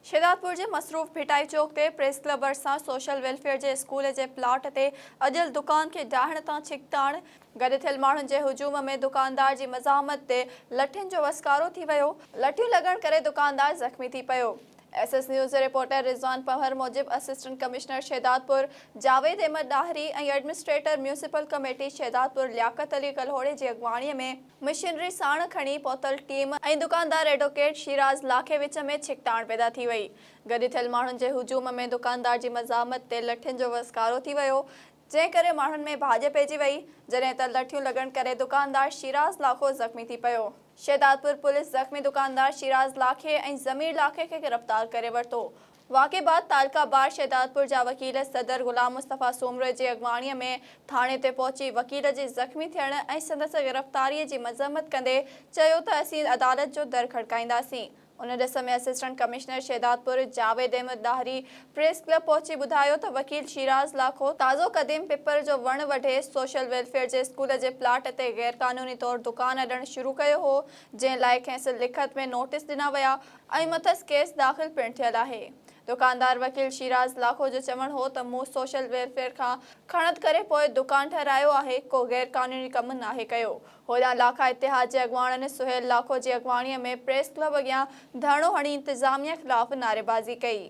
شهدادپور جي مصروف ڀٽائي چوڪ تي پريس ڪلب ڀرسان سوشل ويلفيئر جي اسڪول جي پلاٽ تي اڏيل دڪان کي ڊاهڻ تان ڇڪتاڻ، گڏ ٿيل ماڻهن جي هجوم ۾ دڪاندار جي مزاحمت تي لٺين جو وسڪارو ٿي ويو، لٺيون لڳڻ ڪري دڪاندار زخمي ٿي پيو. ايس ايس نيوز جي رپورٽر رضوان پنهور موجب assistant commissioner Shahdadpur Javed Ahmed Dahri ۽ administrator municipal committee Shahdadpur Liaquat Ali ڪلهوڙي جي اڳواڻي ۾ مشينري ساڻ کڻي پهتل ٽيم ۽ دڪاندار ايڊووڪيٽ شيراز لاکي وچ ۾ ڇڪتاڻ پيدا ٿي وئي. گڏ ٿيل ماڻهن جي هجوم ۾ دڪاندار جي مزاحمت تي لٺين جو وسڪارو ٿي ويو، جنهن ڪري ماڻهن ۾ ڀاڄ پئجي وئي، جڏهن ته لٺيون لڳڻ ڪري دڪاندار شيراز لاکو زخمي ٿي پيو. شهدادپور پوليس زخمي دڪاندار شيراز لاکي ۽ ضمير لاکي کي گرفتار ڪري ورتو. واقعي بعد تعلقه بار شهدادپور جا وڪيل صدر غلام مصطفيٰ سومرو جي اڳواڻي ۾ ٿاڻي تي پهچي وڪيل جي زخمي ٿيڻ ۽ سندس گرفتاري جي مذمت ڪندي چيو ته اسين عدالت جو در کڙڪائينداسين. ان ڏس ۾ assistant commissioner Shahdadpur Javed Ahmed Dahri press club پهچي ٻڌايو ته وڪيل شيراز لاکو تازو قديم پپر جو وڻ وڍي سوشل ويلفيئر جي اسڪول جي پلاٽ تي غيرقانوني طور دڪان اڏڻ شروع ڪيو هو جنهن لاء کيس لکت ۾ نوٽيس ڏنا ويا ۽ مٿس ڪيس داخل پڻ ٿيل آهي. دڪاندار وڪيل شيراز لاکو جو چوڻ هو ته مون سوشل ويلفيئر کان کڻت ڪري پوء دڪان ٺهرايو آهي، ڪو غير قانوني ڪم ناهي ڪيو. هوڏانهن لاکا اتحاد جي اڳواڻن سهيل لاکو جي اڳواڻي ۾ پريس ڪلب اڳيان ڌرڻو هڻي انتظاميا خلاف نعريبازي ڪئي.